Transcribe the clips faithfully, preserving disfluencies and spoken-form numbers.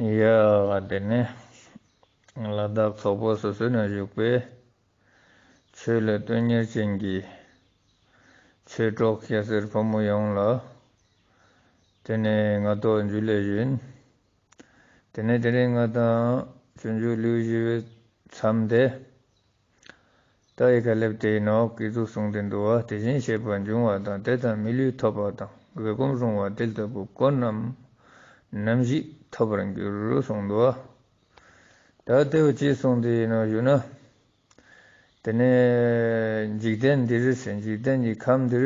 ཡ། དེ་ནས་ལ་དྭགས་ཚོགས་པ་སོ་སོའི་ནང་བཞུགས་པའི་ཆོས་ལ་དོན་གཉེར་ཅན་གྱི་ཆོས་གྲོགས་སྐྱ་སེར་ཕོ་མོ་ཡོངས་ལ། དེ་ནས་ང་ཏོག་འཇུ་ལེ་བཞིན། དེ་ནས་དེ་རིང་ང་དང་སྤྱོད་འཇུག་ལེའུ་བཞི་པའི་མཚམས་དེ། ད་ཡི་ག་སླེབས་ཏེ་ནོག་ཀི་ཚུགས་གསུངས་ཏེ་འདུག་བ། དེ་བཞིན་གཤེགས་པ་འབྱུང་བ་དང་། དེ་དང་མི་ལུས་ཐོབ་པ་དང་། དགེ་སྒོམ་རུང་བ་དེ་ལྟ་བུ་ཀུན་རྣམས་ནམ་ཞིག་ཐོབ་པར་འགྱུར་གསུངས་འདུག་བ། ད་དེ་བ་ཅི་གསུངས་ཏེ་ཡིན་ནོ་ཞུ་ན། དེ་ནས་འཇིག་རྟེན་འདིར་ཟེར། འཇིག་རྟེན་གྱི་ཁམས་འདིར་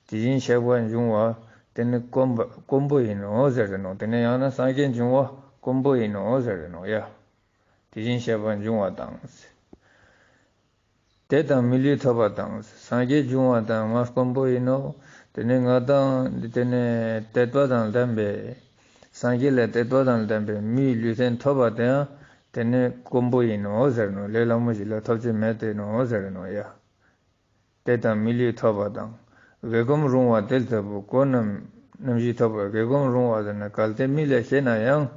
དེ་བཞིན་གཤེགས་པ་འབྱུང་བ་དེ་ནི་དཀོན་པ་དཀོན་པོ་ཡིན་ནོ་ཟེར་རེ་ནོ། དེ་ནས་ཡང་ན་སངས་རྒྱས་འབྱུང་བ་དཀོན་པོ་ཡིན་ནོ་ཟེར་རེ་ནོ་ཡ། དེ་བཞིན་གཤེགས་པ་འབྱུང་བ་དང་། དེ་དང་མི་ལུས་ཐོབ་པ་དང་། སངས་རྒྱས་འབྱུང་བ་དང་མ་དཀོན་པོ་ཡིན་ནོ། དེ་ནས་ང་དང་དེ་ནས་དད་པ་དང་ལྡན་པའི། སངས་རྒྱས་ལ་དད་པ་དང་ལྡན་པའི་མིའི་ལུས་རྟེན་ཐོབ་པ་དེའང་དེ་ནི་དཀོན་པོ་ཡིན་ནོ་ཟེར་ནོ། ལས་སླ་མོ་ཞིག་ལ་ཐོབ་ཀྱི་མེད་དེ་ནོ་ཟེར་ནོ་ཡ། དེ་དང་མི་ལུས་ཐོབ་པ་དང་། དགེ་སྒོམ་རུང་བ་དེ་ལྟ་བུ་ཀུན་རྣམས་ནམ་ཞིག་ཐོབ་པ། དགེ་སྒོམ་རུང་བ་ཟེར་ན་གལ་ཏེ་མི་ལ་བཤད་ན་ཡང་།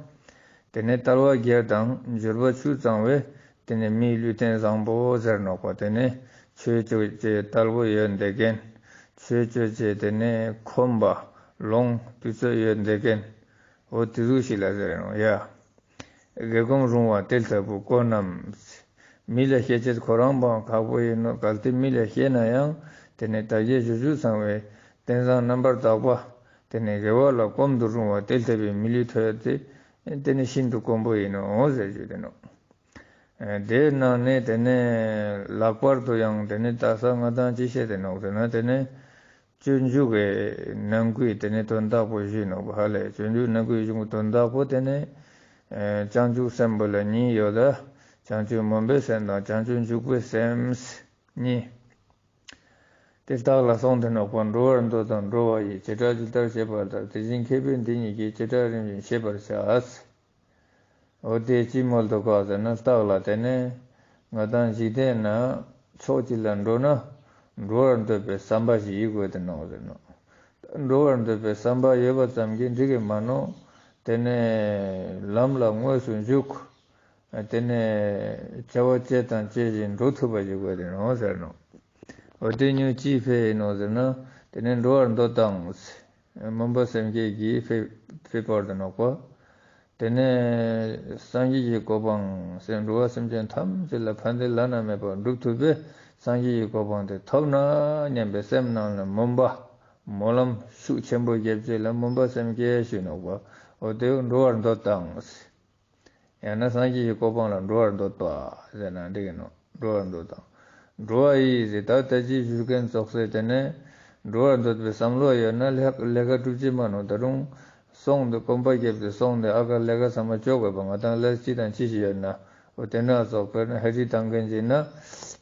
དེ་ནི་དལ་བ་བརྒྱད་དང་འབྱོར་པ་བཅུ་ཚང་བས་དེ་ནི་མིའི་ལུས་རྟེན་བཟང་པོ་ཟེར་ནོག་པ། དེ་ནི་ཆོས་སྤྱོད་ཅེས་དལ་བོ་ཡོད་འདེ་གན། ཆོས་སྤྱོད་ཅེས་དེ་ནི་ཁོམ་པ་ལོང་དུས་ཚོད་ཡོད་འདེ་གན། འོ་དེ་ཟུག་ཞིག་ལ་ཟེར་ནོག་ཡ། དགེ་སྒོམ་རུང་བ་དེ་ལྟ་བུ་ཀུན་རྣམས། མི་ལ་བཤད་ཅེས་ཁོ་རང་པའང་ཁག་པོ་ཡིན་ནོ། གལ་ཏེ་མི་ལ་བཤད་ན་ཡང་དེ་ནི་དལ་བརྒྱད་འབྱོར་བཅུ་ཚང་བའི་རྟེན་བཟང་རྣམ་པར་དག་པ། དེ་ནི་དགེ་བ་ལ་སྒོམ་དུ་རུང་བ་དེ་ལྟ་བུའི་མི་ལུས་ཐོབ་ཡ་དེ། དེ་ནི་ཤིན་ཏུ་དཀོན་པོ་ཡིན་ནོ་ཟེར་རྒྱུ་དེ་ནོ། དེའི་ནང་ནས་དེ་ནས་ལྷག་པར་དུ་ཡང་དེ་ནི་ད་ས་ང་དང་ཅི་བཤད་དེ་ནོག་ཟེར་ན། དེ་ནི་སྤྱོད་འཇུག་གི་ནང་ཀུན་དེ་ནི་དོན་དག་པོ་ཞུས་ནོག་པ་ཧ་ལས། སྤྱོད་འཇུག་ནང་ཀུན་ཞུས་དོན་དག་པོ་དེ་ནི། བྱང་ཆུབ་སེམས་དཔའ་ལ་གཉིས་ཡོད་ལ། བྱང་ཆུབ་སྨོན་པའི་སེམས་དང་བྱང་ཆུབ་འཇུག་པའི་སེམས་གཉིས། དེ་རྟགས་ལ་སོང་དེ་ནོག་པ། འགྲོ་བར་འདོད་དང་འགྲོ་བ་ཡི། བྱེ་བྲག་ཇི་ལྟར་ཤེས་པ་ལྟར། དེ་བཞིན་མཁས་པས་འདི་གཉིས་ཀྱི། བྱེ་བྲག་རིམ་བཞིན་ཤེས་པར་བྱ། འོ་དེ་ཅི་མོལ་དུ་གོ་ཟེར་ན། རྟགས་ལ་དེ་ནས་ང་དང་འཇིག་རྟེན་ན་ཕྱོགས་གཅིག་ལ་འགྲོ་ན་འགྲོ་བར་འདོད་པའི་བསམ་པ་ཞིག་ཡོད་དགོས་དེ་ནོག་ཟེར་ནོ། འགྲོ་བར་འདོད་པའི་བསམ་པ་ཡོད་པ་ཙམ་གྱིས་འགྲིག་གི་མ་ནོག། དེ་ནས་ལམ་ལ་དངོས་སུ་འཇུག། དེ་ནས་བྱ་བ་བྱས་དང་བྱེད་བཞིན་འགྲོ་ཐུབ་པ་ཞིག་དགོས་དེ་ནོག་ཟེར་ནོ། འོ་དེ་ཉུ་ཅི་ཕེ་ཡིན་ནོ་ཟེར་ན། དེ་ནས་འགྲོ་བར་འདོད་དང་། སྨོན་པ་སེམས་བསྐྱེད་ཀྱིས་ཕེ་ཕེ་བར་དུ་ནོག་པ། དེ་ནས་སངས་རྒྱས་ཀྱི་གོ་འཕང་ཟེར་འགྲོ་བ་སེམས་ཅན་ཐམས་ཅད་ལ་ཕན་བདེ་བླ་ན་མེད་པ་འགྲུབ་ཐུབ་པས། སངས་རྒྱས་ཀྱི་གོ་འཕང་དེ་ཐོབ་ན་སྙམ་པའི་སེམས་ནང་ལ་སྨོན་པ། སྨོན་ལམ་ཤུགས་ཆེན་པོ་བརྒྱབ་བྱས་ལ་སྨོན་པ་སེམས་བསྐྱེད་ཞུས་ནོག་པ། འོ་དེ་འགྲོ་བར་འདོད་དང་། ཡང་ན་སངས་རྒྱས་ཀྱི་གོ་འཕང་ལ་འགྲོ་བར་འདོད་པ་ཟེར་ན་འགྲིག་གི་ནོག། འགྲོ་བར་འདོད་དང་། འགྲོ་བ་ཡི་ཟེར་ད་ལྟ་ཅི་ཞུ་མཁན་ཙོགས་ཟེར། དེ་ནས་འགྲོ་བར་འདོད་པའི་བསམ་བློ་ཡོད་ན་ལས་ལས་ཀ་སྒྲུབ་ཀྱི་མ་ནོག། ད་རུང་སོང་དུ་གོམ་པ་བརྒྱབ་སྟེ་སོང་དུ་ཨ་ཀ་ལས་ཀ་ཚང་མ་བཅོ་དགོས་པ། ང་དང་ལས་ཅི་དང་ཅི་ཞིག་ཡོད་ན། འོ་དེ་ན་ཙོགས་དཔེར་ན་ཧེ་ཏི་བཏང་མཁན་ཅིག་ན།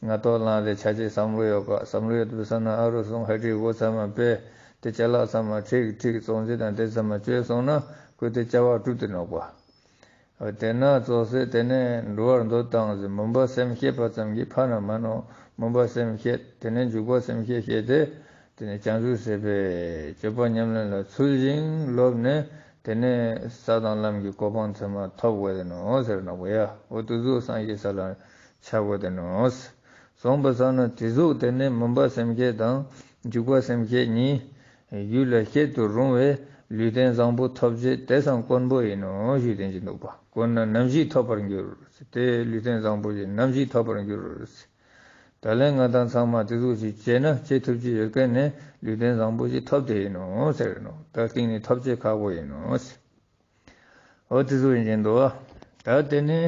ང་ཏོག་ལངས་ཏེ་ཆ་ཅེས་བསམ་བློ་ཡོད་ག། བསམ་བློ་ཡོད་པའི་ས་ན་ཨ་རུ་སོང་ཧེ་ཏི་སྒོ་ཚང་མ་ཕྱེ། དེ་ཅ་ལག་ཚང་མ་ཁྲིག་ཁྲིག་བཙོང་ཅེས་དང་དེ་ཚང་མ་བཅོས་སོང་ན་ཁོས་དེ་བྱ་བ་གྲུབ་དེ་ནོག་པ། དེ་ན་ཙོགས་ཟེར། དེ་ནས་འགྲོ་བར་འདོད་དང་ཟེར། སྨོན་པ་སེམས་བསྐྱེད་པ་ཙམ་གྱིས་ཕན་ན་མ་ནོག། སྨོན་པ་སེམས་བསྐྱེད། དེ་ནས་འཇུག་པ་སེམས་བསྐྱེད་བསྐྱེད་དེ། དེ་ནས་བྱང་ཆུབ་སེམས་དཔའི་སྤྱོད་པ་ཉམས་ལེན་ལ་ཚུལ་བཞིན་སློབ་ནས། དེ་ནས་ས་དང་ལམ་གྱི་གོ་འཕང་ཚད་མ་ཐོབ་དགོས་དེ་ནོག་ཟེར་ནོག་པ་ཡ། འོ་དེ་ཚོ་སངས་རྒྱས་ས་ལ་ཆགས་དགོས་དེ་ནོག། སོང་པ་སང་ན་དེ་ཟུག་དེ་ནས་སྨོན་པ་སེམས་བསྐྱེད་དང་འཇུག་པ་སེམས་བསྐྱེད་གཉིས། རྒྱུད་ལ་བཤད་དུ་རུང་བའི་ལུས་རྟེན་བཟང་པོ་ཐོབ་བྱེད་དེ་སང་དཀོན་པོ་ཡིན་ནོ་ཞུས་དེ་ཅི་འདུག་པ། དཀོན་ན་ནམ་ཞིག་ཐོབ་པར་འགྱུར། དེ་ལུས་རྟེན་བཟང་པོ་ཞིག་ནམ་ཞིག་ཐོབ་པར་འགྱུར། ད་ལན་ང་དང་ཚང་མ་དེ་ཟུག་ཞིག་བྱས་ན་བྱེད་ཐུབ་ཀྱི་ཡོད་མཁན་ནི་ལུས་རྟེན་བཟང་པོ་ཞིག་ཐོབ་དེ་ཡིན་ནོ་ཟེར་ནོ། ད་གཏིང་ནས་ཐོབ་བྱེད་ཁག་པོ་ཡིན་ནོ་ཟེར། འོ་དེ་ཚོ་ཡིན་གྱི་འདུག་བ། ད་དེ་ནི་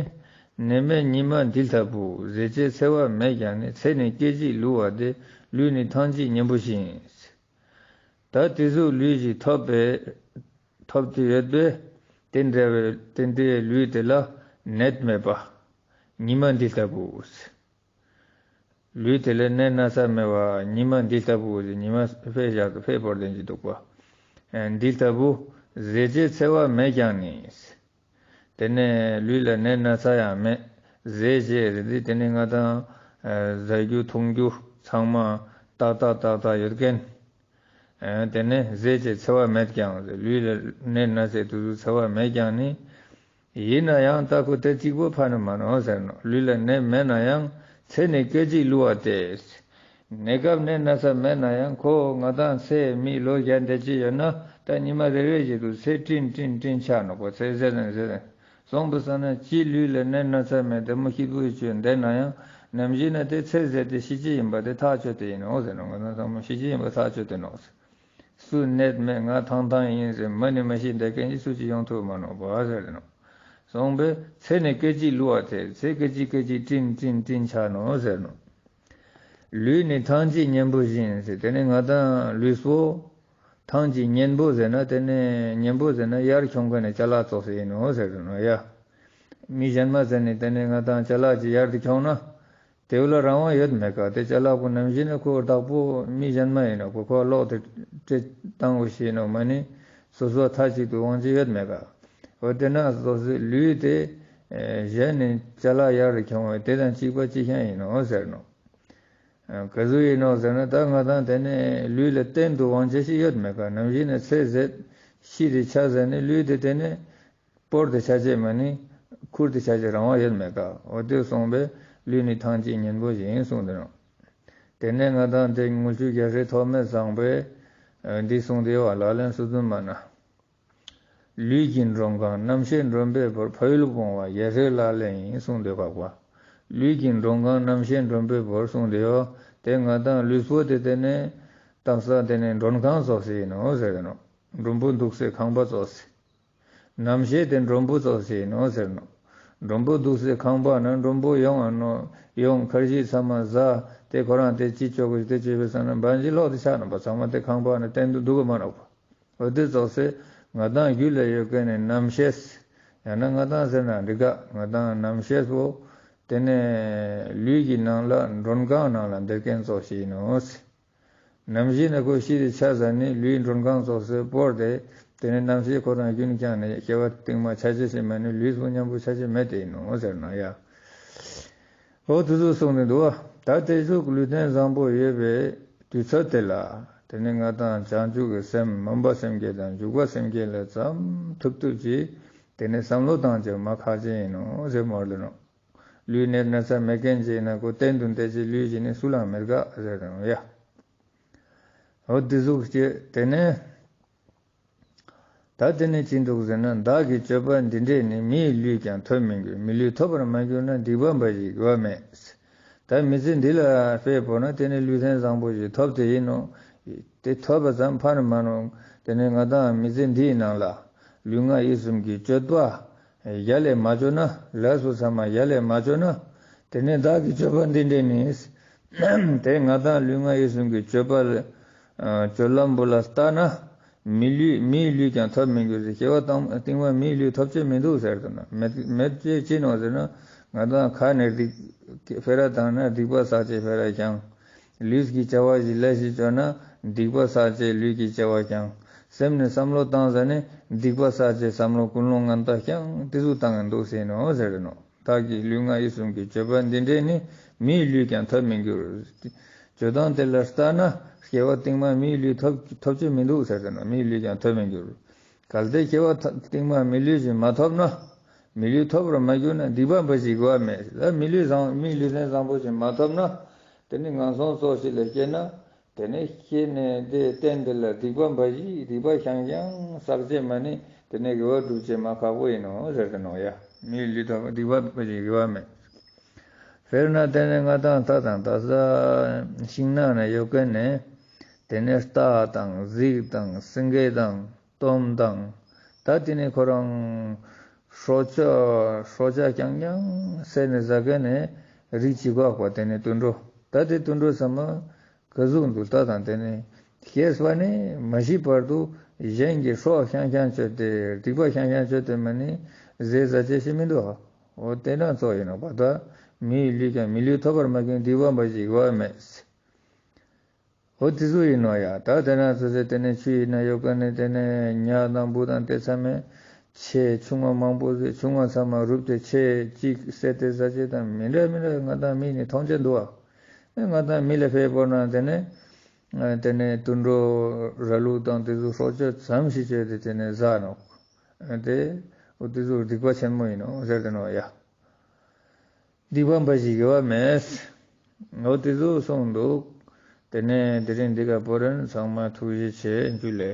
ནད་མེད་ཉི་མ་འདི་ལྟ་བུ། ཟས་བཅད་འཚེ་བ་མེད་ཀྱང་ནི། ཚེ་ནི་སྐད་ཅིག་བསླུ་བ་སྟེ། ལུས་ནི་ཐང་ཅིག་གཉེན་པོ་བཞིན། ད་དེ་ཚོ་ལུས་ཀྱི་ཐོབ་པའི་ཐོབ་དེ་ཡོད་པས། དེ་འདྲ་བའི་དེ་འདྲའི་ལུས་དེ་ལ་ནད་མེད་པ། ཉི་མ་འདི་ལྟ་བུ། ལུས་དེ་ལ་ནད་ན་ཚ་མེད་པ་ཉི་མ་འདི་ལྟ་བུ་ཟེར། ཉི་མ་ཕེ་བཞག་ཕེ་བོར་ལྡན་གྱི་འདུག་པ། འདི་ལྟ་བུ་ཟས་བཅད་འཚེ་བ་མེད་ཀྱང་ནི། དེ་ནས་ལུས་ལ་ནད་ན་ཚ་ཡང་མེད། ཟས་བཅད་ཟེར་དུས་དེ་ནི་ང་དང་ཟ་རྒྱུ་འཐུང་རྒྱུ་ཚང་མ་ཏག་ཏག་ཏག་ཏག་ཡོད་མཁན། དེ་ནས་ཟས་བཅད་འཚེ་བ་མེད་ཀྱང་ཟེར། ལུས་ལ་ནད་ན་ཚ་དེ་ཚོ་འཚེ་བ་མེད་ཀྱང་ནི། ཡིན་ན་ཡང་ད་ཁོ་དེ་གཅིག་པོ་ཕན་ནི་མ་ནོག་ཟེར་ནོག། ལུས་ལ་ནད་མེད་ན་ཡང་ཚེ་ནི་སྐད་ཅིག་བསླུ་བ་སྟེ། གནས་སྐབས་ནད་ན་ཚ་མེད་ན་ཡང་ཁོ་ང་དང་ཚེ་མི་ལོ་བརྒྱ་འདས་ཀྱི་ཡོད་ན་ད་ཉི་མ་རེ་རེ་བཞིན་དུ་ཚེ་སྲིང་སྲིང་སྲིང་ཆགས་ནོག་པ། ཚེ་ཟད་ནི་ཟད་ནི། སོང་པ་སང་ན་ཅི་ལུས་ལ་ནད་ན་ཚ་མེད་བདེ་མོ་སྐྱིད་པོ་ཡོད་ཅོ་འདས་ན་ཡང་ནམ་ཞིག་ན་དེ་ཚེ་ཟད་དེ་ཤི་ཅི་ཡིན་པ་དེ་ཐག་ཆོད་དེ་ཡིན་ནོག་ཟེར་ནོག། ང་དང་ཚང་མ་ཤི་ཅི་ཡིན་པ་ཐག་ཆོད་དེ་ནོག་ཟེར། སུ་ནད་མེད་ང་ཐང་ཐང་ཡིན་ཟེར་མ་ནི་མ་ཤི་འདས་མཁན་གྱི་སུ་ཅི་ཡོང་ཐུབ་མ་ནོག་པ་ཟེར་ནོག། སོང་པས་ཚེ་ནི་སྐད་ཅིག་བསླུ་བ་སྟེ། ཚེ་སྐད་ཅིག་སྐད་ཅིག་སྲིང་སྲིང་སྲིང་ཆགས་ནོག་ཟེར་ནོག། ལུས་ནི་ཐང་ཅིག་གཉེན་པོ་བཞིན་ཟེར། དེ་ནི་ང་དང་ལུས་པོ་ཐང་ཅིག་གཉེན་པོ་ཟེར་ན་དེ་ནི་གཉེན་པོ་ཟེར་ན་ཡར་འཁྱོངས་མཁན་ནི་ཅ་ལག་ཙོགས་ཟེར་ཡིན་ནོག་ཟེར་ནོག་ཡ། མི་གཞན་མ་ཟེར་ནི་དེ་ནི་ང་དང་ཅ་ལག་ཅིག་ཡར་དུ་འཁྱོངས་ན། དེ་བོ་ལ་རང་དབང་ཡོད་མེད་ཀ། དེ་ཅ་ལག་པོ་ནམ་ཞིག་ན་ཁོ་བདག་པོ་མི་གཞན་མ་ཡིན་ནོག་པ། ཁོ་ལོག་དེ་སྤྲད་བཏང་དགོས་ཤེས་ནོག་མ་ནི་སོ་སོ་མཐའ་གཅིག་ཏུ་དབང་ཆ་ཡོད་མེད་ཀ། འོ་དེ་ན་སོ་སོའི་ལུས་དེ་གཞན་ནི་ཅ་ལག་ཡར་རུ་འཁྱོངས་པས་དེ་དང་གཅིག་པ་གཅིག་རྐྱང་ཡིན་ནོག་ཟེར་ནོག། ག་ཟུག་ཡིན་ནོག་ཟེར་ན་ད་ང་དང་དེ་ནི་ལུས་ལ་གཏན་དུ་དབང་ཆ་ཞིག་ཡོད་མེད་ཀ། ནམ་ཞིག་ན་ཚེ་ཟད་ཤི་དེ་ཆ་ཟེར་ནི་ལུས་དེ་དེ་ནི། སྤོར་དེ་ཆ་ཅེས་མ་ནི། ཁུར་དེ་ཆ་ཅེས་རང་དབང་ཡོད་མེད་ཀ། འོ་དེ་སོང་པས་ལུས་ནི་ཐང་ཅིག་གཉེན་པོ་བཞིན་གསུངས་དེ་ནོག། དེ་ནས་ང་དང་དེ་དངུལ་ཆུ་རྒྱལ་སྲས་ཐོགས་མེད་བཟང་པོས་འདི་གསུངས་དེ་བ་ལག་ལེན་སོ་བདུན་མ་ན། ལུས་ཀྱི་མགྲོན་ཁང་རྣམ་ཤེས་མགྲོན་པོའི་བོར། ཕ་ཡུལ་སྤོང་བ་རྒྱལ་སྲས་ལག་ལེན་ཡིན་གསུངས་དེ་བ་བ། ལུས་ཀྱི་མགྲོན་ཁང་རྣམ་ཤེས་མགྲོན་པོའི་བོར་གསུངས་དེ་བ། དེ་ང་དང་ལུས་པོ་དེ་དེ་ནས་བཏགས་ས་དེ་ནས་མགྲོན་ཁང་ཙོགས་ཤིག་ཡིན་ནོག་ཟེར་དེ་ནོག། མགྲོན་པོ་འདུག་སའི་ཁང་པ་ཙོགས་ཤིག། རྣམ་ཤེས་དེ་མགྲོན་པོ་ཙོགས་ཤིག་ཡིན་ནོག་ཟེར་ནོག། མགྲོན་པོ་འདུག་སའི་ཁང་པ་ན་མགྲོན་པོ་ཡོང་ཨ་ནོག། ཡོང་ཁར་གཞི་ཚང་མ་ཟ། དེ་ཁོ་རང་དེ་ཅི་ཅོ་གི་དེ་ཅོས་པའི་ས་ན་བན་ཇི་ལོག་དེ་ཆགས་ནོག་པ། ཚང་མ་དེ་ཁང་པ་ན་གཏན་དུ་འདུག་གི་མ་ནོག་པ། འོ་དེ་ཙོགས་སེ་ང་དང་རྒྱུད་ལ་ཡོད་མཁན་ནི་རྣམ་ཤེས། ཡང་ན་ང་དང་ཟེར་ན་འགྲིག་ག། ང་དང་རྣམ་ཤེས་པོ་དེ་ནས་ལུས་ཀྱི་ནང་ལ་མགྲོན་ཁང་ནང་ལ་འདེད་མཁན་ཙོགས་ཤིག་ཡིན་ནོག། ནམ་ཞིག་ན་ཁོ་ཤི་དེ་ཆ་ཟ་ནི་ལུས་མགྲོན་ཁང་ཙོགས་སེ་སྤོར་ཏེ། དེ་ནས་རྣམ་ཤེས་ཁོ་རང་རྒྱུན་བསྐྱངས་ནས་སྐྱེ་བ་རྟིང་མ་ཆ་ཅེས་ཤིག་མ་ནི་ལུས་པོ་མཉམ་པོ་ཆ་ཅེས་མེད་དེ་ཡིན་ནོག་ཟེར་ན་ཡ། འོ་དེ་ཚོ་གསུངས་ནས་འདུག་བ། ད་དེ་ཚོ་ལུས་རྟེན་བཟང་པོ་ཡོད་པའི་དུས་ཚོད་དེ་ལ། དེ་ནས་ང་དང་བྱང་ཆུབ་ཀྱི་སེམས་སྨོན་པ་སེམས་བསྐྱེད་དང་འཇུག་པ་སེམས་བསྐྱེད་ལ་ཙམ་ཐུབ་ཐུབ་ཀྱིས་དེ་ནས་བསམ་བློ་བཏང་ཅེས་མ་ཁག་ཅན་ཡིན་ནོག་ཟེར་མོ་ལེ་ནོག། ལུས་ནད་ན་ཚ་མེད་མཁན་ཅིག་ཡིན་ན་ཁོ་གཏན་དུ་བསྡད་ཅེས་ལུས་ཀྱི་ནི་སུ་ལའང་མེད་ག་ཟེར་དང་ཡ། འོ་དེ་ཟུག་ཅེས་དེ་ནས། ད་དེ་ནས་ཅི་འདུག་ཟེར་ན། བདག་གི་སྤྱོད་པ་འདི་འདྲས་ནི། མིའི་ལུས་ཀྱང་ཐོབ་མི་འགྱུར། མི་ལུས་ཐོབ་པར་མ་གྱུར་ན། སྡིག་པ་འབའ་ཞིག་དགེ་བ་མེད། ད་མི་ཚེ་འདི་ལ་དཔེ་བོར་ན་དེ་ནི་ལུས་རྟེན་བཟང་པོ་ཞིག་ཐོབ་དེ་ཡིན་ནོག། དེ་ཐོབ་པ་ཙམ་ཕན་མ་ནོག། དེ་ནི་ང་དང་མི་ཚེ་འདིའི་ནང་ལ་ལུས་ངག་ཡིད་གསུམ་གྱི་སྤྱོད་པ་ཡ་ལས་མ་བཅོས་ན། ལས་སུ་ཚང་མ་ཡ་ལས་མ་བཅོས་ན། དེ་ནས་བདག་གི་སྤྱོད་པ་འདི་འདྲས་ནི། དེ་ང་དང་ལུས་ངག་ཡིད་གསུམ་གྱི་སྤྱོད་པ་ལ། སྤྱོད་ལམ་པོ་ལ་ལྟ་ན། མི་ལུས་མིའི་ལུས་ཀྱང་ཐོབ་མི་འགྱུར་ཟེར། སྐྱེ་བ་དང་རྟིང་མ་མིའི་ལུས་ཐོབ་ཅེས་མི་འདུག་ཟེར་དུ་ན། མེད་མེད་ཅེས་ཅི་ནོག་ཟེར་ན། ང་དང་ཁ་ནས་སྡིག་སྤེ་ར་བཏང་ན་སྡིག་པ་བསགས་ཅེས་སྤེ་ར་ཀྱང་། ལུས་ཀྱི་བྱ་བ་ཞིག་ལས་ཞིག་བཅོས་ན་སྡིག་པ་བསགས་ཅེས་ལུས་ཀྱི་བྱ་བ་ཀྱང་། སེམས་ནས་བསམ་བློ་བཏང་ཟ་ནས་སྡིག་པ་བསགས་ཅེས་བསམ་བློ་ཀུན་སློང་ངན་པ་ཀྱང་དེ་ཚོ་བཏང་གི་འདུག་ཟེར་ནོག་ཟེར་གི་ནོག། བདག་གི་ལུས་ངག་ཡིད་གསུམ་གྱི་སྤྱོད་པ་འདི་འདྲས་ནི། མིའི་ལུས་ཀྱང་ཐོབ་མི་འགྱུར། སྤྱོད་སྟངས་དེ་ལ་ལྟ་ན་སྐྱེ་བ་རྟིང་མ་མིའི་ལུས་ཐོབ་ཐོབ་ཅེས་མི་འདུག་ཟེར་གི་ནོག། མིའི་ལུས་ཀྱང་ཐོབ་མི་འགྱུར། གལ་ཏེ་སྐྱེ་བ་ཐ་རྟིང་མ་མི་ལུས་ཤིག་མ་ཐོབ་ན། མི་ལུས་ཐོབ་པར་མ་གྱུར་ན། སྡིག་པ་འབའ་ཞིག་དགེ་བ་མེད། ད་མི་ལུས་བཟང་མིའི་ལུས་རྟེན་བཟང་པོ་ཞིག་མ་ཐོབ་ན། དེ་ནི་ངན་སོང་ཙོགས་ཤིག་ལ་སྐྱེས་ན། དེ་ནས་སྐྱེས་ནས་དེ་རྟེན་དེ་ལ་སྡིག་པ་འབའ་ཞིག་སྡིག་པ་ཤང་ཤང་བསགས་ཅེས་མ་ནི་དེ་ནས་དགེ་བ་སྒྲུབ་ཅེས་མ་ཁག་པོ་ཡིན་ནོག་ཟེར་གི་ནོག་ཡ། མིའི་ལུས་ཐོབ་སྡིག་པ་འབའ་ཞིག་དགེ་བ་མེད། དཔེར་ན་དེ་ནས་ང་དང་ད་དང་ད་ས་ཤིང་ནགས་ན་ཡོད་མཁན་ནས་དེ་ནས་རྟ་དང་གཟིག་དང་སེང་གེ་དང་། གཏོརམ་དང་། ད་དེ་ནས་ཁོ་རང་སྲོག་ཆགས་སྲོག་ཆགས་རྐྱང་རྐྱང་བསད་ནས་ཟ་མཁན་ནི་རིགས་གཅིག་པ་པ་དེ་ནས་དུད་འགྲོ། ད་དེ་དུད་འགྲོ་ཚང་མ་ག་ཟུག་འདུག་ད་དང་དེ་ནས་སྐྱེས་པ་ནས་མ་ཤི་བར་དུ་གཞན་གྱི་སྲོག་ཤང་ཤང་གཅོད་དེ་སྡིག་པ་ཤང་ཤང་གཅོད་དེ་མ་ནི་ཟས་ཟ་ཅེས་ཤིག་མི་འདུག་ཨ། འོ་དེ་ན་ཚོགས་ཡིན་ནོག་པ། ད་མིའི་ལུས་ཀྱང་མི་ལུས་ཐོབ་པར་མ་གྱུར་སྡིག་པ་འབའ་ཞིག་དགེ་བ་མེད། འོ་དེ་ཚོ་ཡིན་ནོག་ཡ། ད་དེ་ན་ཚོ་ཚེ་དེ་ནས་ཆུ་ཡིན་ན་ཡོད་མཁན་ནི་དེ་ནས་ཉ་དང་འབུ་དང་དེ་ཚང་མས་ཆེ་ཆུང་ང་མང་པོ་ཟེར་ཆུང་ང་ཚང་མ་རུབ་སྟེ་ཆེ་གཅིག་བསད་དེ་ཟ་ཅེས་དང་མི་འདྲ་མི་འདྲ་ང་དང་མིག་ནས་མཐོང་ཅེས་འདུག་ཨ། ང་དང་མི་ལ་ཕེབས་པོ་ན་དེ་ནས་དེ་ནས་དུད་འགྲོ་ར་ལུག་དང་དེ་ཚོ་སྲོག་གཅོད་ཙམ་ཞིག་གཅོད་དེ་དེ་ནས་ཟ་ནོག། དེ་ འོ་དེ་ཚོ་སྡིག་པ་ཆེན་མོ་ཡིན་ནོ་ཟེར་དེ་ནོ་ཡ། སྡིག་པ་འབའ་ཞིག་དགེ་བ་མེད། འོ་དེ་ཚོ་གསུངས་འདུག། དེ་ནས་དེ་རིང་འདི་ག་པོ་རན་ཚང་མ་ཐུགས་རྗེ་ཆེ། འཇུ་ལེ།